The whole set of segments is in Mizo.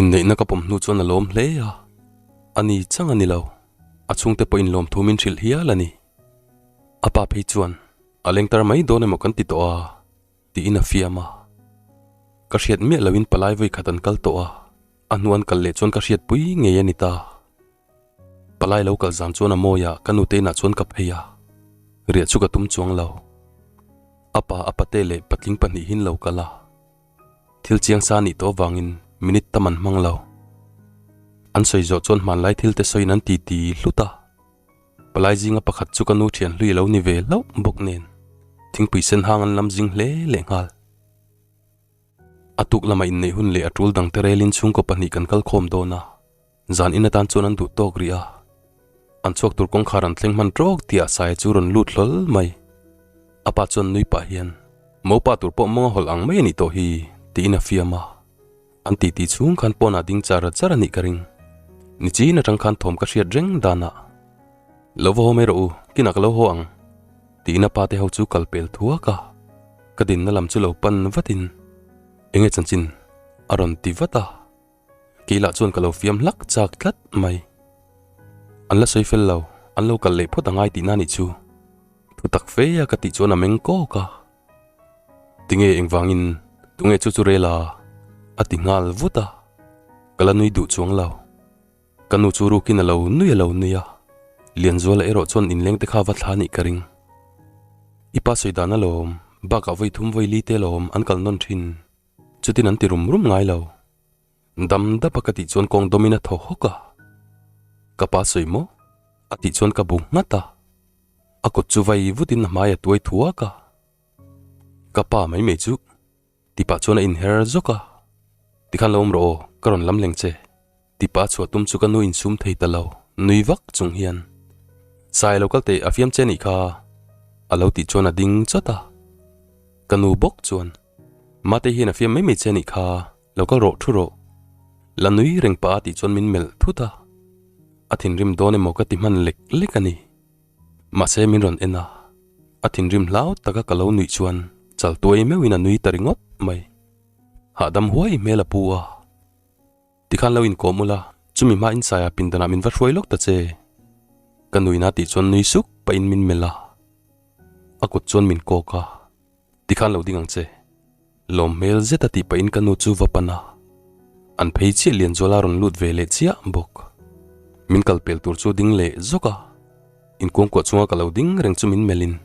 Inneihna ka pawm hnu chuan a lawm hle a, a ni chang a ni lo, a chhungte pawhin lawmthu min hrilh hial a ni. A pa phei chuan a lengtar mai dawn emaw kan ti tawh a, tiin a fiam a. Ka hriat miah loin palai vawi khat an kal tawh a, a hnu an kal leh chuan ka hriatpui ngei a ni ta. Palai lo kal zan chuan a mawi a, ka nute inah chuan ka phei a, riah chu ka tum chuang lo. A pa, a pate leh patling pahnihin lo kal a. Thil chiang sa nih tawh avangin minute tam an hmang lo. An sawi zawh chuan hmanlai thil te sawiin an titi hlut a. Palai zinga pakhat chu ka nu thian hlui a lo ni ve hlauh bawk nen thingpui sen hang an lam zing hle leh nghal. A tuk lama inneih hun leh a tul dangte relin chhungkaw pahnih kan kal khawm dawn a, zan in atan chuan an duh tawk rih a. An chhuak tur kawngkhar an thleng hman tawk tihah Saia chu rawn lut hlawl mai. A pa chuan nui pah hian, Mopa tur pawh mawnga hawlh ang mai a nih tawh hi, tiin a fiam a. An titi chhung khan pawnah ding char char a nih ka ring. Nichin atang khan thawm ka hriat reng danah, Lo va haw mai rawh u, kinah ka lo haw ang, tiin a pa te ho chu kal pel thuak a. Ka dinna lam chu lo pan vatin, Enge chanchin? a rawn ti vat a. Keilah chuan ka lo fiam hlak chak tlat mai. An la sawi fel lo, an lo kal leh phawt a ngai tihna nih chu. Thu tak fe a ka tih chuan a meng kawk a. Tinge engvangin tunge chu chu rel a? A ti nghal vut a. Ka la nui duh chuang lo. Ka nu chu rukin a lo nui a lo nui a. Lianzuala erawh chuan inleng te kha va thla nih ka ring. I pa sawi dan alawm, bakah vawi thum vawi li te alawm an kal nawn thin. Chutin an ti rum rum ngai lo. Dam dap a ka tih chuan kawng dawmin a thaw hawk a. Ka pa sawi maw? A tih chuan ka bu nghat a. A kut chu vai vutin a hmai a tuai thuak a. Ka pa mai mai chu tipah chuan a inher zawk a. Tikhan lo awm rawh aw, ka rawn lam leng che. Tipa chhuah tum chu ka nu insum thei ta lo, nui vak chung hian. Sai lo kal teh a fiam che nih kha, a lo tih chuan a ding chawt a. Ka nu bawk chuan, Mate hian a fiam mai mai che nih kha, lo kal rawh thu rawh. La nui reng pah a tih chuan min melh thut a. A thinrim dawn emaw ka ti hman lek lek a ni. Mahse min rawn en a, a thinrim hlau taka ka lo nuih chuan chal tuai meuhin a nui ta ringawt mai. Hahdam huai hmel a pu a. Tikhan lo inkawm ula, chumi hma insaia pindanah min va hruai lawk ta che. Ka nuina tih chuan nui suk pahin min melh a, a kut chuan min kawk a, Tikhan lo ding ang che. Lawm hmel zet a tih pahin ka nu chu va pan a, an phei chiah Lianzuala a rawn lut ve leh chiah bawk. Min kal pel tur chu ding leh zawk a, inkuangkuah chunga ka lo ding reng chu min melhin,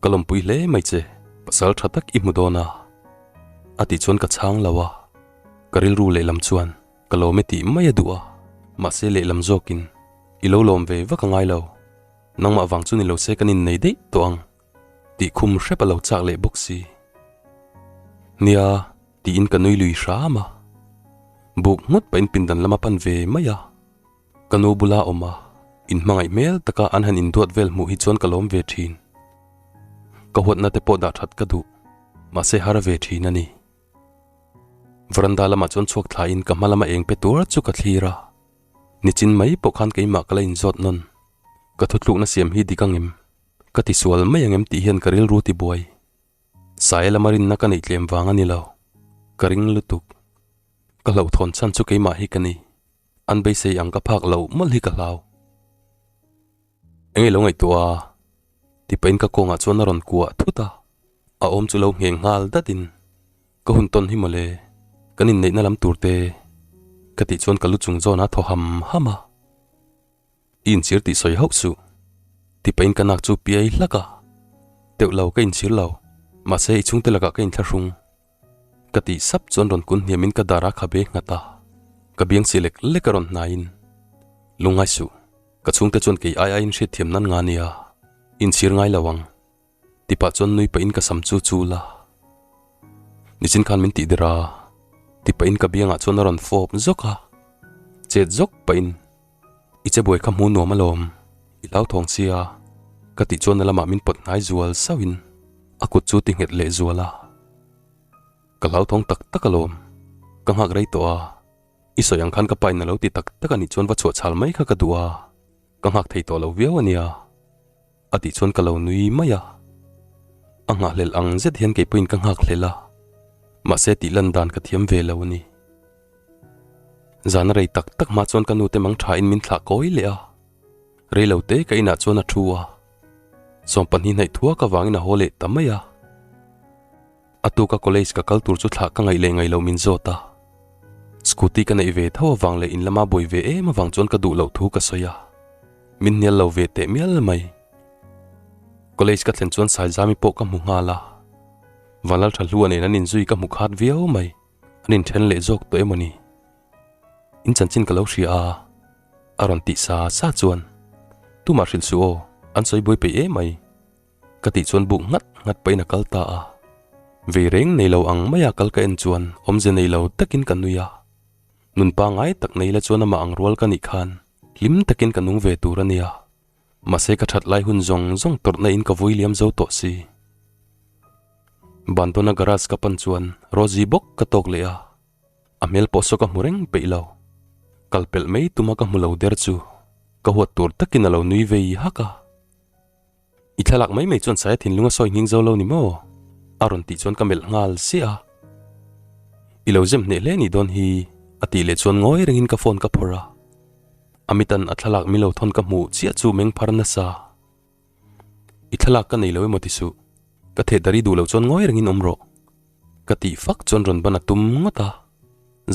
Ka lawmpui hle mai che, pasal tha tak i hmu dawn a, a tih chuan ka chhang lo a. Ka rilru lehlam chuan ka lawm e tih mai a duh a, mahse lehlam zawkin i lo lawm ve vak a ngai lo, nangmah vang chu ni lo se kan innei daih tawh ang tih khum hrep a lo chak leh bawk si. Nia, tiin ka nui lui hram a, buk nghut pahin pindan lama pan ve mai a, ka nu bula awm a, inhmangaih hmel taka an han induat vel hmuh hi chuan ka lawm ve thin. Ka huatna te pawh dah that ka duh, mahse har ve thin a ni. Veranda lamah chuan chhuak thlain ka hma lama eng pe tur chu ka thlir a, nichin mai pawh khan keimah ka la inzawt nawn. Ka thutlukna siam hi dik angem? Ka tisual mai angem tih hian ka rilru tibuai. Saia lama rinna ka neih tlem vang a ni lo. Ka ring lutuk. Ka hlauhthawn chhan chu keimah hi ka ni. An beisei ang ka phak loh mawlh hi ka hlau. Enge lo ngaihtuah a? Tipahin ka kawngah chuan a rawn kuah thut a. A awm chu lo ngheng nghal datin, Ka hun tawn hi mawle, kan inneihna lam tur te, ka tih chuan ka lu chung zawn a thaw ham ham a. I inchhir tih sawi hauh suh, tipahin ka nak chu piai hlak a. Teuh lo ka inchhir lo, mahse i chhungte lakah ka inthlahrung. Ka tih sap chuan rawn kun hniamin ka dar a khabe nghat a, ka biang si lek lek a rawn hnaiin, Lungngai suh, ka chhungte chuan kei ai aiin hriatthiam nan nga nia, inchhir ngai lo ang. Tipah chuan nui pahin ka sam chu chul a, Nichin khan min tih der a, tipahin ka biangah chuan a rawn fawp zawk a, chet zawk pahin, I che buai kha hmu nuam alawm, i hlauthawng sia, ka tih chuan a lamah min pawt hnai zual sauhin a kut chu ti nghet leh zual a, Ka hlauthawng tak tak alawm, ka nghak rei tawh a, i sawi ang khan ka pain a lo ti tak tak a nih chuan va chhuah chhal mai kha ka duh a, ka nghak thei tawh lo viau a nia. A tih chuan ka lo nui mai a, a nghahhlelh ang zet hian kei pawhin ka nghakhlelh a, mahse tih lan dan ka thiam ve lo a ni. Zan a rei tak tak hma chuan ka nute mang tha in min thlah kawi leh a. Rei lo te ka inah chuan a thu a. Sawmpahnih hnaih thuak avangin a haw leh ta mai a. A tuka college ka kal tur chu thlah ka ngaih leh ngaih loh min zawt a. Scooty ka neih ve tho avang leh in lama buai ve em avang chuan ka duh loh thu ka sawi a. Min hnial lo ve teh mial mai. College ka thlen chuan Saizami pawh ka hmu nghal a. Vanlal tha hlu a nen an inzui ka hmu khat viau mai. An inthen leh zawk tawh emaw ni? In chanchin ka lo hria a, a rawn tih sa sa chuan, Tumah hrilh suh aw, an sawi buai peih em mai. Ka tih chuan buk nghat nghat pahin a kal ta a. Vei reng nei lo ang maia kal ka en chuan awmze nei lo takin ka nui a. Nun pangngai tak nei la chuan amah ang rual ka nih khan hlim takin ka nung ve tur a nia. Mahse ka that lai hun zawng zawng tawrhna in ka vui liam zo tawh si. Bandona garage ka pan chuan Rosie bawk ka tawk leh a, a hmel pawh saw ka hmu reng peih lo. Kal pelh mai tuma ka hmu lo der chu ka huat tur takin a lo nui vei hak a. I thlalak mai mai chuan Saia thinlung a sawi nghing zo lo ni maw? A rawn tih chuan ka melh nghal siah a. I lo zem hneh hle nih dawn hi a tih leh chuan ngawi rengin ka phone ka phawrh a. Amitan a thlalak milo thawn ka hmuh chiah chu meng phar nasa. I thlalak ka nei lo emaw ti suh. Ka theh dari duh loh chuan ngawi rengin awm rawh. Ka tih fak chuan rawn ban a tum ngawt a.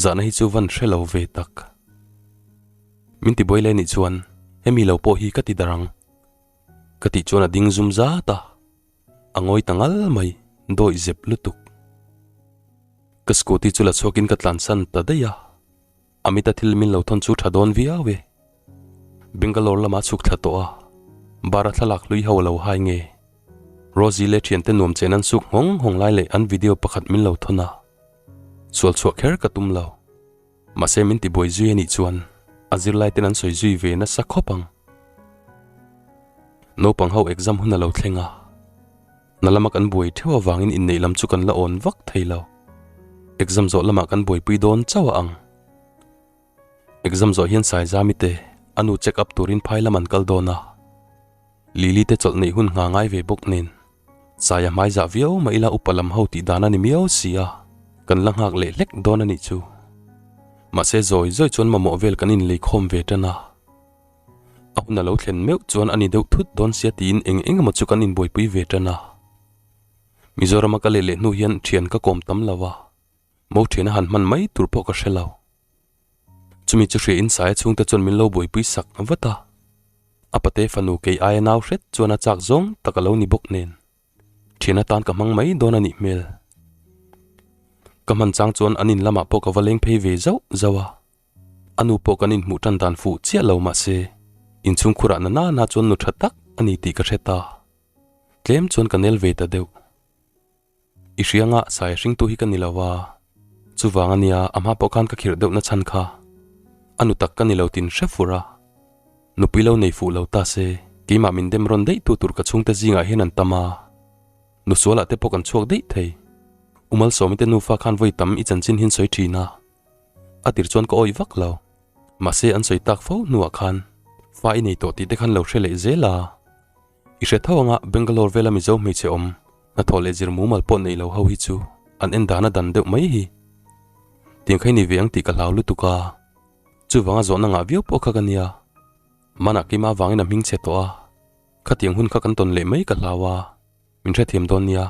Zahna hi chu van hre lo ve tak. Min ti buai le nih chuan hemi lo pawh hi ka ti dar ang. Ka tih chuan a ding zum zat a. A ngawi ta ngal mai, dawih zep lutuk. Ka scooty chu la chhuakin ka tlansan ta daih a. Amita thil min lo thawn chu tha dawn viau e. Bangalore lama chhuk thla tawh a, bar a thlalak hlui ho a lo hai nge. Rosie leh thiante nuam chen an suk nghawng nghawng lai leh an video pakhat min lo thawn a. Sual chhuah kher ka tum lo. Mahse min ti buai zui a nih chuan a zirlai ten an sawi zui ve nasa khawp ang. Naupang ho exam hun a lo thleng a. Na lama kan buai theuh avangin inneih lam chu kan la awn vak thei lo. Exam zawh lamah kan buaipui dawn chauh a ang. Exam zawh hian Saizami te a nu check up turin phai lam an kal dawn a. Lily te chawlh neih hun ngha ngai ve bawk nen. Saia hmai zah viau mah ila upa lam ho tih dan a ni miau si a, kan la nghak leh hlek dawn a nih chu. Mahse zawi zawi chuan mamawh vel kan inleikhawm ve tan a. A hun a lo thlen meuh chuan a ni deuh thut dawn sia tiin eng eng emaw chu kan inbuaipui ve tan a. Mizorama ka let leh hnu hian thian ka kawm tam lo a, mo thian a han hman mai tur pawh ka hre lo. Chumi chu hria in Saia chhungte chuan min lo buaipui sak vat a. A pate fanu kei aia nau hret chuan a chak zawng tak a lo ni bawk nen. Thian atan ka hmang mai dawn a nih hmel. Ka hman chang chuan an in lamah pawh ka va leng phei ve zauh zauh a. A nu pawh kan inhmuh tan dan fuh chiah lo mahse, inchhung khurah na nana chuan nu tha tak a ni tih ka hre ta. Tlem chuan ka nel ve ta deuh. I hrianga sai hringtu hi ka ni lo a, chuvang a nia a hma pawh khan ka khirh deuh na chhan kha. A nu tak ka ni lo tin hre fur a. Nupui lo nei fuh lo ta se, keimah min dem rawn daih tu tur ka chhungte zingah hian an tam a. Nusualah te pawh kan chhuak daih thei. U Malsawmi te nufa khan vawi tam i chanchin hian sawi thin a. A tir chuan ka awih vak lo. Mahse an sawi tak fo hnuah khan fa i nei tawh tih te khan lo hre leh zel a. I hre tho anga Bangalore vela Mizo hmeichhe awm hnathawh leh zir mumal pawh neih lo ho hi chu an en dan a dan deuh mai hi. Tiang kha i nei ve ang tih ka hlau lutuk a. Chuvanga zawhna ngah viau pawh kha ka nia. Manah keimah avangin a hming chhe tawh a. Khatiang hun kha kan tawn leh mai ka hlau a. Min hrethiam dawn nia.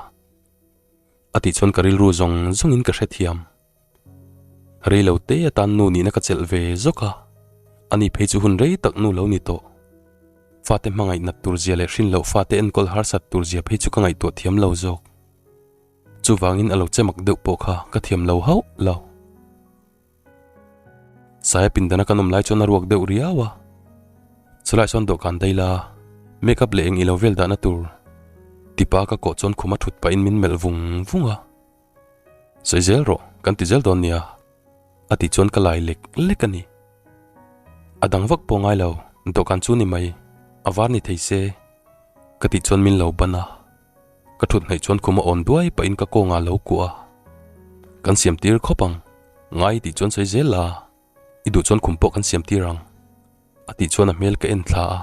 A tih chuan ka rilru zawng zawngin ka hrethiam. Rei lo te atan nu nihna ka chelh ve zawk a, ani phei chu hun rei tak nu lo ni tawh. Fate hmangaih nat tur zia leh hrin loh fate enkawl harsat tur zia phei chu ka ngaihtuah thiam lo zawk. Chuvangin a lo che mak deuh pawh kha ka thiam lo hauh lo. Saia pindana kan awm lai chuan a ruak deuh riau a, chulaiah chuan dawhkan daila make up leh eng ilo vel dahna tur tipa ka kawh chuan khuma thut pahin min melh vung vung a. Sawi zel rawh, kan ti zel dawn nia, a tih chuan ka lai lek lek a ni. A dang vak pawh ngai lo, dawhkan chu ni mai, a var ni thei se, ka tih chuan min lo ban a. Ka thut hnaih chuan khum a awn duai pahin ka kawngah a lo kuah a. Kan siam tir khawp ang, ngai tih chuan sawi zel la, i duh chuan khum pawh kan siam tir ang, a tih chuan a hmel ka en thla a.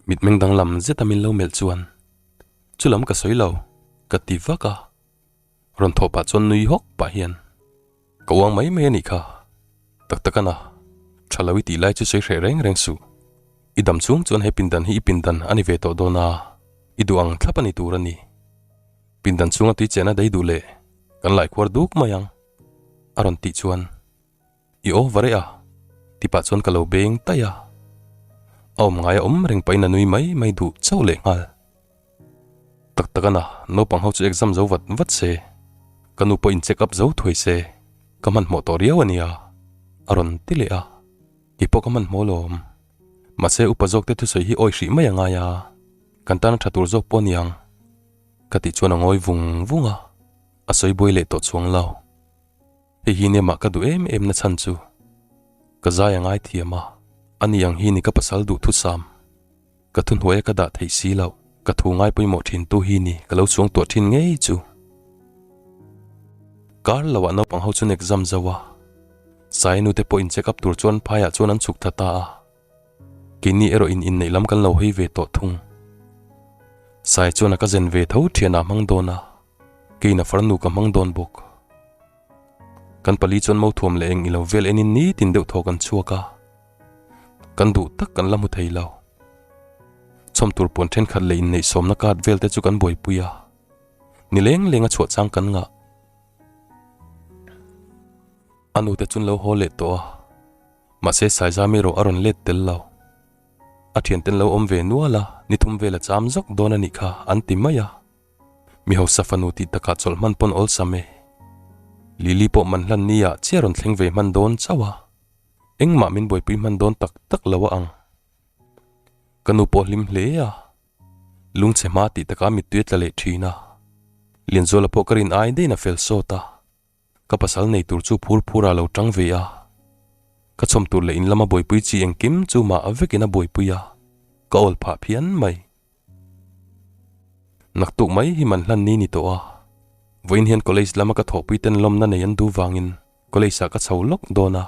Mitmeng danglam zeta min lo melh chuan, Chulam ka sawi lo, ka ti vak a. Rawn thawh pah chuan nui hawk pah hian, Ka uang mai mai a nih kha. Tak tak a na, tha lo i tih lai chu sawi hreh reng reng suh. I dam chung chuan he pindan hi i pindan a ni ve tawh dawn a, i duh ang thlap a ni tur a ni. Pindan chhunga tui chehna dei duh leh kan laikhuar duk mai ang, a rawn tih chuan. I aw va reh a, ti pah chuan ka lo beng taih a. A awm ngai a awm reng pahin a nui mai mai duh chauh leh nghal. Tak tak a na, naupang ho chu exam zo vat vat se, ka nu pawh in check up zo thuai se, ka hmanhmawh tawh riau a nia, a rawn ti leh a. Kei pawh ka hmanhmawh lawm. Mahse upa zawk te thusawi hi awi hrih mai a ngai a, kan tana tha tur zawk pawh a niang, ka tih chuan a ngawi vung vung a, a sawi buai leh tawh chuang lo. Hei hi nia mah ka duh em em na chhan chu ka zai a ngai thiam a, ani ang hi ni ka pasal duh thusam. Ka thuhnuai a ka dah theih si loh, ka thu ngai pawimawh thin tu hi ni ka lo chuang tuah thin ngei chu. Kar lo ah naupang ho chuan exam zo a, Sai nu te pawh in check up tur chuan phai ah chuan an chhuk tha ta a. Keini erawh in inneih lam kan lo hawi ve tawh thung. Sai chuan a ka zen ve tho thian ah hmang dawn a, keiin a farnu ka hmang dawn bawk. Kan pali chuan mothuam leh eng ilo vel enin nitin deuh thaw kan chhuak a, kan duh tak kan la hmu thei lo. Chhawm tur puan thenkhat leh inneihsawmna card vel te chu kan buaipui a, ni leng leng a chhuah chang kan ngah. A nute chuan lo haw leh tawh a, mahse Saizami erawh a rawn let tel lo. A thianten lo awm ve nual a, ni thum vel a cham zawk dawn a nih kha an ti mai a. Mi hausa fanu tih takah chawlh hman pawn awlsam e. Lily pawh man hlan ni ah chiah rawn thleng ve hman dawn chauh a. Engmah min buaipui hman dawn tak tak lo a ang. Ka nu pawh hlim hle a. Lungchhe hma tih takah mittui a tla leh thin a. Lianzuala pawh ka rin ai daihin a fel sawt a. Ka pasal nei tur chu phur phur ah lo tang ve a, ka chhawm tur leh in lama buaipui chi engkim chu mah vekin a buaipui a, ka awl phah phian mai. Naktuk mai hi man hlan ni ni tawh a, vawiin hian college lama ka thawhpui ten lawmna nei an duh vangin college ah ka chho lawk dawn a,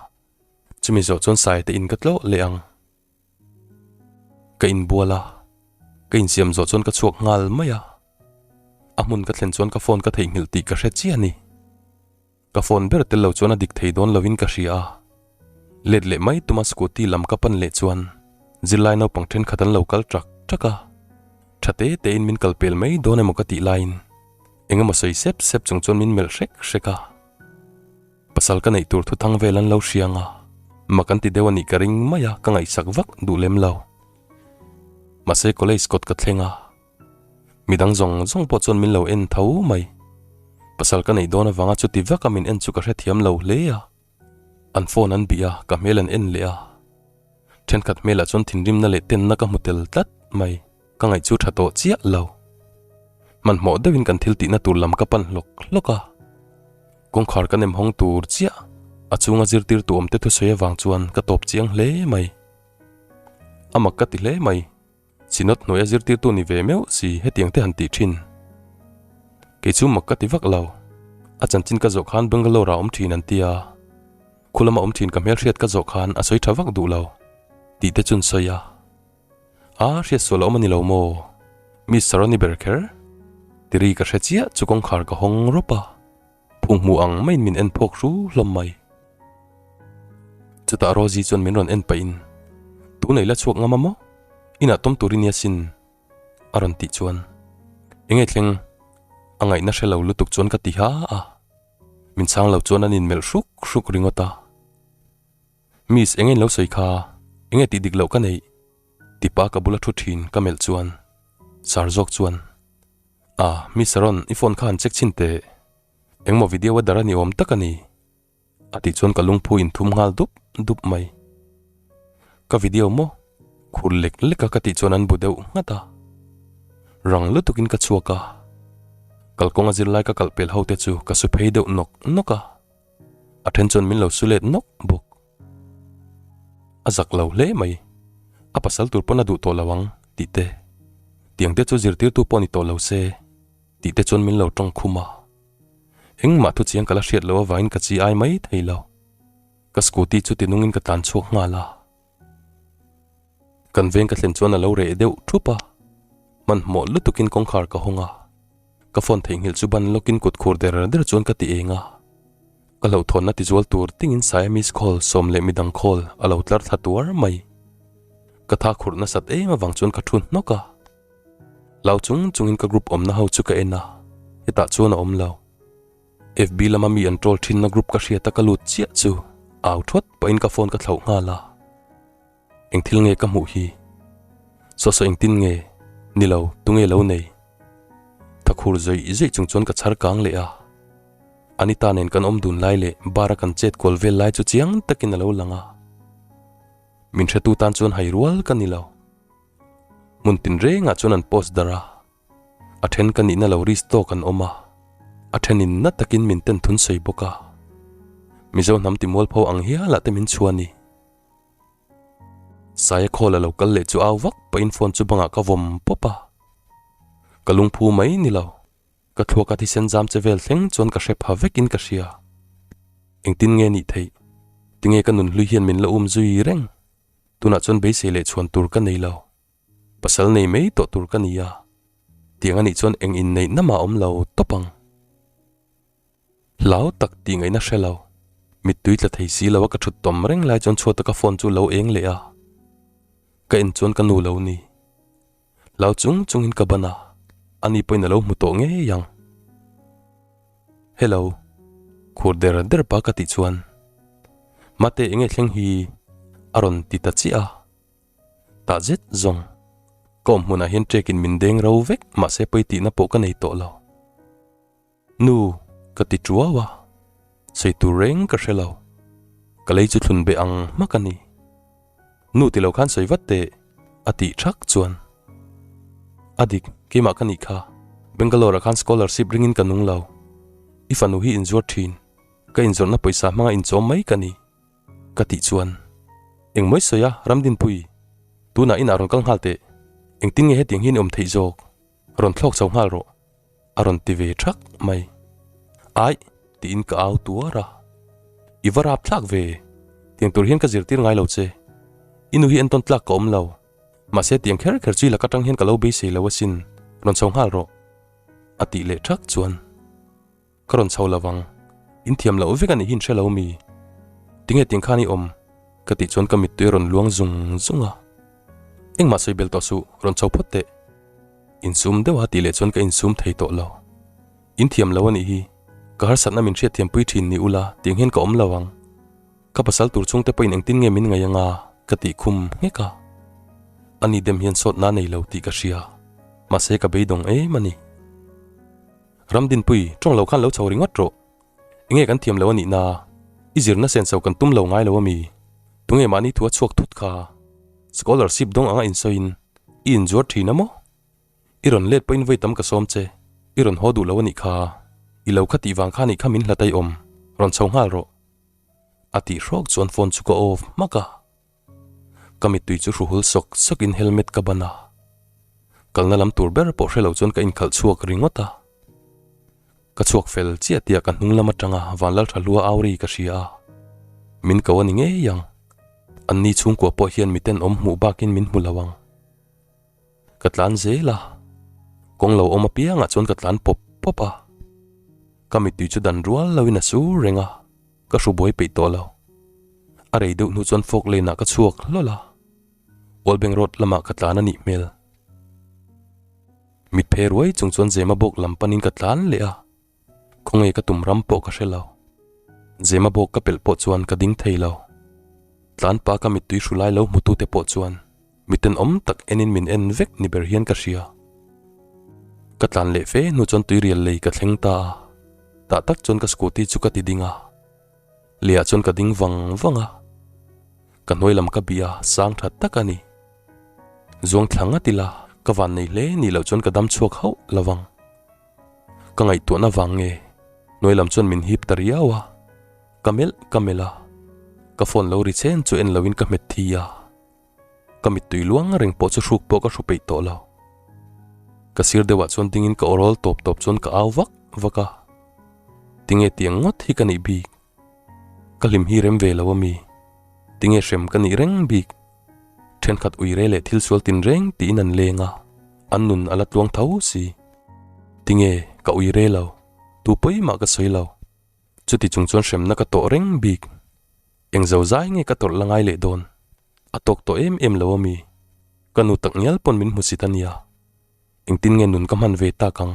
chumi zawh chuan sai te in ka tlawh leh ang. Ka inbual a, ka insiam zawh chuan ka chhuak nghal mai a. A hmun ka thlen chuan ka phone ka theihnghilh tih ka hre chiah a ni. Ka phone ber tel lo chuan a dik thei dawn lovin ka hria a. Let leh mai tuma scooty lam ka pan leh chuan zirlai naupang thenkhat an lo kal ṭak ṭak a. Ṭha te tein min kal pel mai dawn emaw ka tih laiin eng emaw sawi sep sep chung chuan min melh hrek hrek a. Pasal ka neih tur thuthang vel an lo hriang a, mak an ti deuh a nih ka ring mai a, ka ngaihsak vak duh lem lo. Mahse college kawt ka thleng a, midang zawng zawng pawh chuan min lo en tho mai. Pasal ka neih dawn avanga chuti vaka min en chu ka hrethiam lo hle a, an phone an bih a, ka hmel an en leh a. Thenkhat hmelah chuan thinrimna leh tenna ka hmu tel tlat mai. Ka ngaih chu tha tawh chiah lo. Hmanhmawh deuhin kan thil tihna tur lam ka pan hlawk hlawk a. Kawngkhar ka nem hawng tur chiah a chunga zirtirtu awmte thusawi avang chuan ka tawp chiang hle mai. A mak ka ti hle mai. Synod hnuaia zirtirtu ni ve meuh si hetiang te han tih thin. Kei chu mak ka ti vak lo. A chanchin ka zawh khan Bangalore ah awm thin an tia. Khulama awm thin ka hmelhriat ka zawh khan a sawi tha vak duh lo tih te chuan sawi a. A, hriat sual a awm a ni lo maw? Miss Saroni ber kher? Ti ri ka hre chiah chu kawngkhar ka hawng rawp a, phung hmu ang maiin min en phawk hru hlawm mai. Chutah Rosie chuan min rawn en pahin, Tunei la chhuak ngam a maw? Inah tawm tur i nia sin, a rawn tih chuan, Enge thleng? A ngaihna hre lo lutuk chuan ka ti ha a, min chhang lo chuan an inmelh hruk hruk ringawt a. Miss enge in lo sawi kha, enge tih dik loh ka neih? Tipa ka bula thu thin ka melh chuan Sir zawk chuan Ah Miss Saron i phone kha han check chhin teh, engmaw video a dar a ni awm tak a ni a tih chuan ka lungphu in thum nghal dup dup mai. Ka video maw? Khur lek lek a ka tih chuan an bu deuh nghat a, rang lutuk in ka chhuak a, kalkawnga zirlai ka kalh pel ho te chu ka su phei deuh nawk nawk a. A then chuan min lo su let nawk bawk. A zak lo hle mai. A pasal tur pawn a duh tawh lo ang tih te, tiang te chu zirtirtu pawh ni tawh lo se tih te chuan min lo tawng khum a. Engmah thu chiang ka la hriat loh avangin ka chi ai mai thei lo. Ka scooty chu tinungin ka tlan chhuak nghal a. Kan veng ka thlen chuan a lo reh deuh thup a, hmanhmawh lutukin kawngkhar ka hawng a, ka phone theihnghilh chu ban lawkin kut khur der der chuan ka ti eng a. Ka hlauhthawnna tizual tur tingin Siamese call sawm leh midang call a lo tlar thla tuar mai. Ka tha khurh nasat em avang chuan ka thu hnawk a. Lau chung chungin ka group awmna ho chu ka en a, hetah chuan a awm lo. FB lama mi an troll thinna group ka hriat a ka lut chiah chu au thawt pahin ka phone ka thlauh nghal a. Eng thil nge ka hmuh hi? Saw saw engtin nge? Ni lo, tunge lo nei? Thakhur zawih zawih chung chuan ka chhar kang leh a. Anita nen kan awm dun lai leh bar a kan chet kual vel lai chu chiang takin a lo lang a. Min hretu tan chuan hai rual ka ni lo. Hmun tinrengah chuan an post darh a. A then ka nihna lo risk tawk an awm a, a thenin na takin min ten thun sawi bawk a. Mizo hnam ti mualpho ang hialah te min chhuah a ni. Saia khawl a lo kal leh chu au vak pahin phone chu bangah ka vawm pawp a. Ka lungphu mai ni lo. Ka thluaka thisen zam che vel thleng chuan ka hre pha vekin ka hria. Engtin nge nih theih? Tinge ka nunhlui hian min la um zui reng? Tunah chuan beisei leh chhuan tur ka nei lo. Pasal nei mai tawh tur ka ni a, tiang a nih chuan eng inneihna mah awm lo tawp ang. Hlau tak tih ngaihna hre lo, mittui tla thei si lo a ka thut tawm reng lai chuan chhuata ka phone chu lo eng leh a, ka en chuan ka nu lo ni. Hlau chung chungin ka ban a, ani pawhin a lo hmu tawh ngei ang. Hello, khur der der pa ka tih chuan, Mate enge thleng hi a rawn ti ta chiah a. Tah zet zawng, ka awm hmunah hian ṭekin min deng ro vek mahse pawi tihna pawh ka nei tawh lo. Nu, ka ti ṭuau a, sawi tur reng ka hre lo. Ka lei chu thlun beh ang hmak a ni. Nu ti lo khan sawi vat teh, a tih ṭhak chuan. A dik, keimah ka nih kha. Bangalore-ah khan scholarship ringin ka nung lo. I fanu hi inzuar ṭhin. Ka inzawrhna pawisa hmanga inchawm mai ka ni. Ka tih chuan, Engmawi sawi a, Ramdinpui, tunah inah rawn kal nghal teh. Engtin nge hetiang hian i awm theih zawk? Rawn thlawk chho nghal rawh, a rawn ti ve thak mai. Aih, tiin ka au tuar a. I va rap thlak ve, tiang tur hian ka zirtir ngai lo che. I nu hi entawn tlak ka awm lo. Mahse tiang kher kher chu i lak atang hian ka lo beisei lo asin, rawn chho nghal rawh, a tih leh thak chuan. Ka rawn chho lo vang. In thiam loh vek a nih hi in hre lo mi? Tinge tiang khan i awm? Ka tih chuan ka mittui a rawn luang zung zung a. Engmah sawi bel tawh suh, rawn chho phawt teh. Insum deuh a tih leh chuan ka insum thei tawh lo. In thiam lo a nih hi. Ka harsatna min hriatthiampui thin ni ula tiang hian ka awm lo ang. Ka pasal tur chhungte pawhin engtin nge min ngaih anga ka tih khum nghek a. Ani dem hian sawtna a nei lo tih ka hria. Mahse ka beidawng em a ni. Ramdinpui, tawng lo khan lo chho ringawt rawh. Enge kan thiam lo a nih na? I zirna senso kan tum lo ngai lo a mi? Tunge mahni thu a chhuak thut kha? Scholarship dawng anga insawiin i inzuar thin a maw? I rawn let pawhin vawi tam ka sawm che, i rawn haw duh lo a nih kha. I lo kha tih vang kha nih kha min hlat aiawm, rawn chho nghal rawh. A tih hrawk chuan phone chu ka off hmak a. Ka mittui chu hru hul sawk sawkin helmet ka ban a, kalna lam tur ber pawh hre lo chuan ka inkhalh chhuak ringawt a. Ka chhuak fel chiah tih ah ka hnung lam atanga Vanlalthahlua au ri ka hria a, min ko a ni ngei ang. Anni chhungkua pawh hian miten awm hmuh bakin min hmu lo ang. Ka tlan zel a, kawng lo awm apiangah chuan ka tlan pawp pawp a. Ka mittui chu dan rual loin a sur reng a. Ka hru buai peih tawh lo. A rei deuh hnu chuan fork lane ah ka chhuak hlawl a. Old Bank Road lamah ka tlan a nih hmel. Mit phe ruai chung chuan Zema bawk lam panin ka tlan leh a. Khawnge ka tum ram pawh ka hre lo. Zema bawk ka pelh pawh chuan ka ding thei lo. Tlan pa ka mittui hru lai lo hmutute pawh chuan Mi tenawm tak enin min en vek ni ber hian ka hria. Ka tlan leh fe hnu chuan tuirial lei ka thleng ta a, tah tak chuan ka scooty chu ka ti ding a. Leiah chuan ka ding vang vang a. Ka hnuai lam ka bih a, sang tha tak a ni. Zuang thla ngat ila, ka van nei hle nih loh chuan ka dam chhuak hauh lo vang. Ka ngaihtuahna vang nge, hnuai lam chuan min hip ta riau a. Ka melh ka melh a, ka phone lo ri chen chu en loin ka hmet thi a. Ka mittui luang reng pawh chu hruk pawh ka hru peih tawh lo. Ka sir deuhah chuan dingin ka awrawl tawp tawp chuan ka au vak vak a. Tinge tiang ngawt hi ka nih bik? Ka hlim hi rem ve lo a mi? Tinge hrem ka nih reng bik? Thenkhat uire leh thil sual tinreng tiin an leng a, an nun a la tluang tho si. Tinge ka uire lo? Tu pawi mah ka sawi lo. Chuti chung chuan hremna ka tawh reng bik. Eng zo zai nge ka tawrh la ngai leh dawn? A tawk tawh em em lo a mi? Ka nu tak ngial pawn min hmusit a nia. Engtin nge nun ka hman ve tak ang?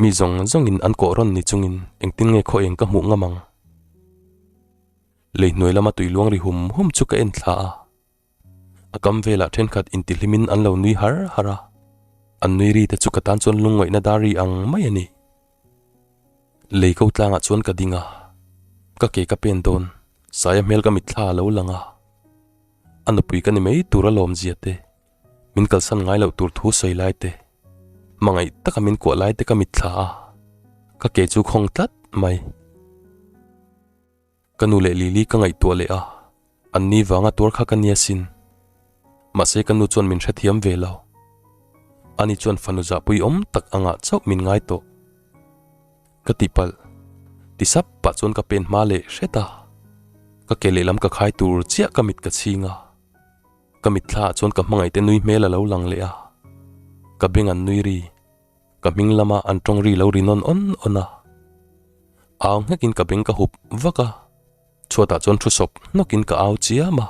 Mi zawng zawngin an kawh rawn ni chungin engtin nge khaw eng ka hmuh ngam ang? Lei hnuai lama tui luang ri hum hum chu ka en thla a. A kam velah thenkhat intihlimin an lo nui har har a. An nui ri te chu ka tan chuan lungngaihna dar ri ang mai a ni. Lei ko tlangah chuan ka ding a, ka ke ka pen dawn, Saia hmel ka mitthla a lo lang a. A nupui ka ni mai tur a lawmzia te, min kalsan ngai loh tur thu sawi lai te, hmangaih taka min kuah lai te ka mitthla a, ka ke chu khawng tlat mai. Ka nu leh Lily ka ngaihtuah leh a, an ni vanga tuar kha ka nia sin. Mahse ka nu chuan min hrethiam ve lo. Ani chuan fanu zahpui awm tak angah chauh min ngai tawh. Ka tihpalh. Ti sap pah chuan ka pen hma leh hret a. Ka ke lehlam ka khai tur chiah ka mit ka chhing a. Ka mitthla ah chuan ka hmangaihte nui hmel a lo lang leh a. Ka beng an nui ri. Ka hming lama an tawng ri lo ri nawn awn awn a. Au nghekin ka beng ka hup vak a, chhuatah chuan thu sawp hnawkin ka au chiam a.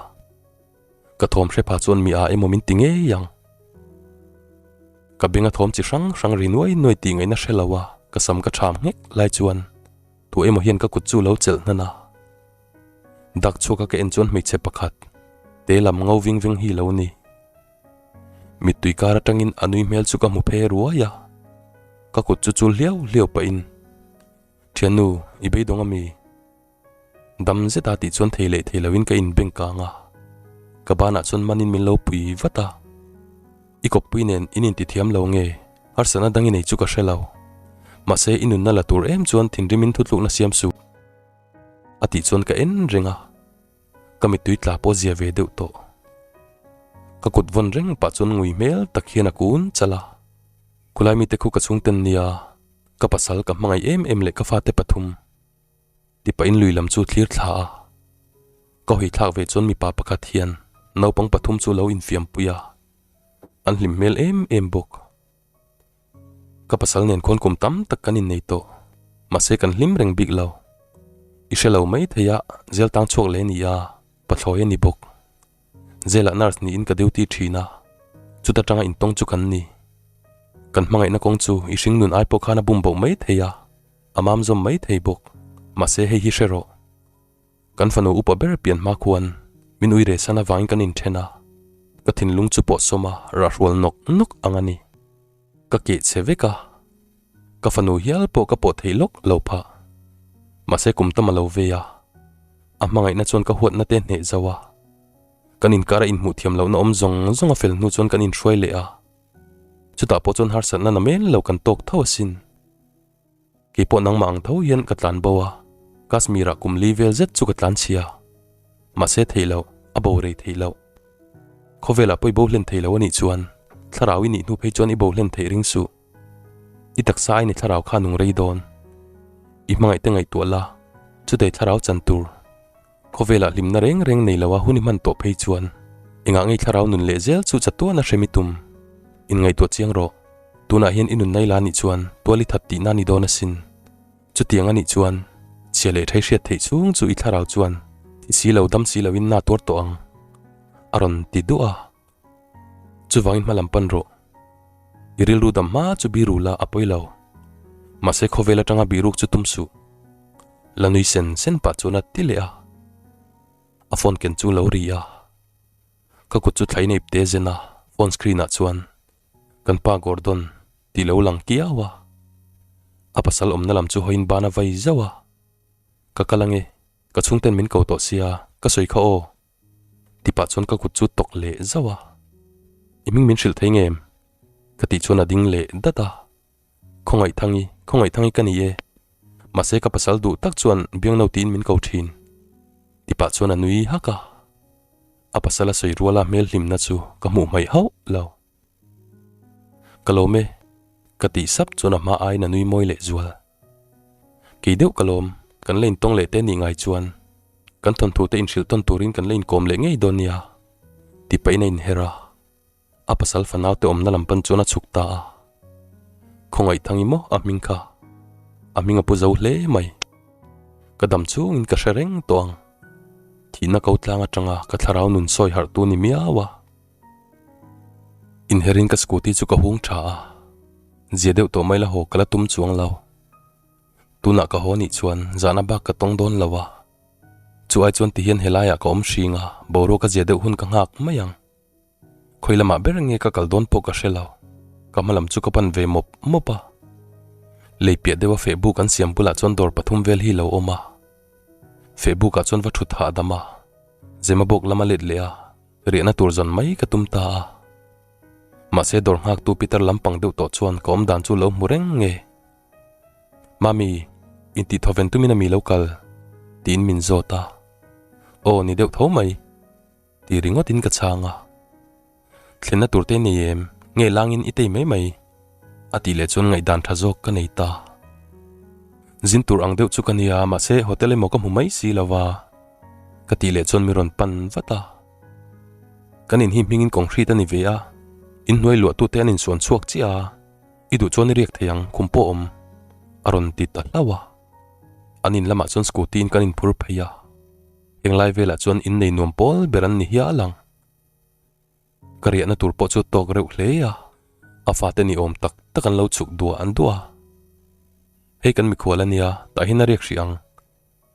Ka thawm hre pha chuan mi a emaw min ti ngei ang. Ka benga thawm chi hrang hrang ri nuai nuai tih ngaihna hre lo a, ka sam ka ṭham nghek lai chuan tu emaw hian ka kut chu lo chelh hnan a. Dak chhuaka ka en chuan hmeichhe pakhat te lam ngo ving veng hi lo ni. Mittui kar atangin a nui hmel chu ka hmu phe ruai a, ka kut chu chul hliau hliau pahin, Thiannu, i beidawng ami? Dam zeta tih chuan thei leh thei loin ka inbeng kang a, ka banah chuan manin min lo pui vat a. I kawppui nen in intithiam lo nge? Harsatna dang i nei chu ka hre lo. Mahse i nunna la tur em chuan thinrimin thutlukna siam suh. A tih chuan ka en reng a. Ka mittui tla pawh zia ve deuh tawh. Ka kut vawn reng pah chuan ngui hmel tak hian a kun chal a. Khulai mite khu ka chhungten nia, ka pasal ka hmangaih em em leh ka fate pathum. Ti pahin lui lam chu thlir thla a. Ka hawi thlak ve chuan mipa pakhat hian naupang pathum chu lo infiam pui a. An hlim hmel em em bawk. Ka pasal nen khawn kum tam tak kan innei tawh, mahse kan hlim reng bik lo. I hre lo mai thei a, zel tang chhuak leh a ni a, pathlawi a ni bawk. Zelah nurse niin ka duty thin a, chuta tanga intawng chu kan ni. Kan hmangaihna kawng chu i hring nun ai pawh khan a bum boh mai thei a, a mam zawm mai thei bawk, mahse hei hi hre rawh. Kan fanu upa ber pian hma khuan min ui rehsan avangin kan inthen a, ka thinlung chu pawh sawm a rahrual nawk nawk ang a ni. Ka keh che vek a, ka fanu hial pawh ka pawh theih lawk lo phah. Mahse kum tam a lo vei a, a hmangaihna chuan ka huatna te hneh zo a. Kan inkar a inhmuh thiam lohna awm zawng zawng a fel hnu chuan kan inhruai leh a, chutah pawh chuan harsatna na mel lo kan tawk tho asin. Kei pawh nangmah ang tho hian ka tlan bo a, Kashmir ah kum li vel zet chu ka tlan chhia. Mahse theih loh, a bo rei theih loh. Khawvelah pawh i bo hlen thei lo a nih chuan, thlarau i nih hnu phei chuan i bo hlen theih ring suh. I taksa aini thlarau kha nung rei dawn. I hmangaih te ngaihtuah la, chutei thlarau chan tur. Khawvelah hlimna reng reng nei lo a hun i hman tawh phei chuan engah ngei thlarau nun leh zel chu chatuan a hrem i tum. Inngaihtuah chiang rawh. Tunah hian i nun nai la nih chuan tual i that tihna ni dawn asin. Chutiang a nih chuan chhia leh thei hriat theih chhung chu i thlarau chuan thi si lo dam si loin na tuar tawh ang a rawn ti duah a. Chuvangin hma lam pan rawh. I rilru dam hma chu biru la a pawi lo. Mahse khawvel atanga biruk chu tum suh. La nui sen sen pah chuan a ti leh a. A phone ken chu lo ri a. Ka kut chu thlai neip te zen a, phone screen ah chuan kan pa Gordon tih lo lang kiau a. A pasal awmna lam chu hawiin ban a vai zauh a. Ka kal ange, ka chhungten min ko tawh sia, ka sawi kha aw. Ti pah chuan ka kut chu tawk leh zauh a, I hming min hrilh thei ngem? Ka tih chuan a ding leh dat a, Khawngaih Thangi, Khawngaih Thangi ka ni e, mahse ka pasal duh tak chuan Biangno tiin min ko thin. Ti pah chuan a nui hak a, a pasal a sawi ruala hmel hlimna chu ka hmuh hmaih hauh lo. Ka lawm e, ka tih sap chuan a hma aiin a nui mawi leh zual. Kei deuh ka lawm, kan la intawng leh te nih ngai chuan kan thawnthu te inhrilh tawn turin kan la inkawm leh ngei dawn nia, ti pahin a inher a, a pasal fanau te awmna lam pan chuan a chhuk ta a. Khawngaih Thangi maw a hming kha? A hming a pu zo hle mai. Ka dam chungin ka hre reng tawh ang. Thihna ko tlang atanga ka thlarau nun sawi harh tu ni miau a. Inherin ka scooty chu ka hung tha a, zia deuh tawh mai la haw ka la tum chuang lo. Tunah ka haw nih chuan zahna bak ka tawng dawn lo a. Chu ai chuan tihian helaiah ka awm hring a, boruak a zia deuh hun ka nghak mai ang. Khawi lamah ber nge ka kal dawn pawh ka hre lo. Ka hma lam chu ka pan ve mawp mawp a. Lei piah deuha fehbuk an siam bulah chuan dawr pathum vel hi lo awm a. Fehbukah chuan va thut hahdam a. Zemabawk lama let leh a, riahna tur zawn mai ka tum ta a. Mahse dawr nghaktu pitar lampang deuh tawh chuan ka awm dan chu lo hmu reng nge. Mami, intih thawven tumin a mi lo kal? tiin min zawt a. Aw ni deuh tho mai. Ti ringawtin ka chhang a. Thlenna tur te nei em? Nge langin i tei mai mai? A tih leh chuan ngaihdan tha zawk ka nei ta. Zin tur ang deuh chu ka nia, mahse hotel emaw ka hmu mai si lo va. Ka tih leh chuan mi rawn pan vat a. Kan in hi hmingin kawng hrit a ni ve a, inhnuai luahtute an insuan chhuak chiah a, i duh chuan i riak thei ang, khum pawh awm, a rawn ti ta hlauh a. An in lamah chuan scooty in kan inphur phei a. Englai velah chuan innei nuam pawl ber an ni hial ang. Ka riahna tur pawh chu tawk reuh hle a, a fate ni awm tak tak an lo chhuk duah an duah a. Hei kan mikhual a nia, tah hian a riak hrih ang,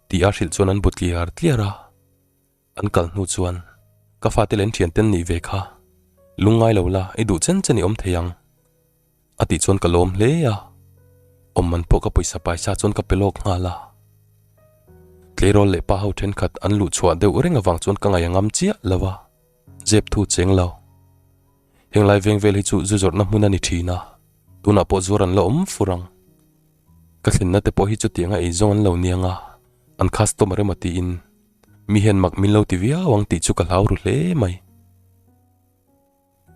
tih a hrilh chuan an bu tliar tliar a. An kal hnu chuan, Ka fate leh an thianten nih ve kha, lungngai lo la, i duh chen chen i awm thei ang. A tih chuan ka lawm hle a, awm man pawh ka pawisa paisa chuan ka pe lawk nghal a. Tleirawl leh pa ho thenkhat an luh chhuah deuh reng avang chuan ka ngaih a ngam chiah lo a, zep thu cheng lo. Henglai veng vel hi chu zu zawrhna hmun a ni thin a, tunah pawh zuar an la awm fur ang. Ka thlenna te pawh hi chutianga eizawng an lo niang a, an customer emaw tiin mi hian mak min lo ti viau ang tih chu ka hlau ru hle mai.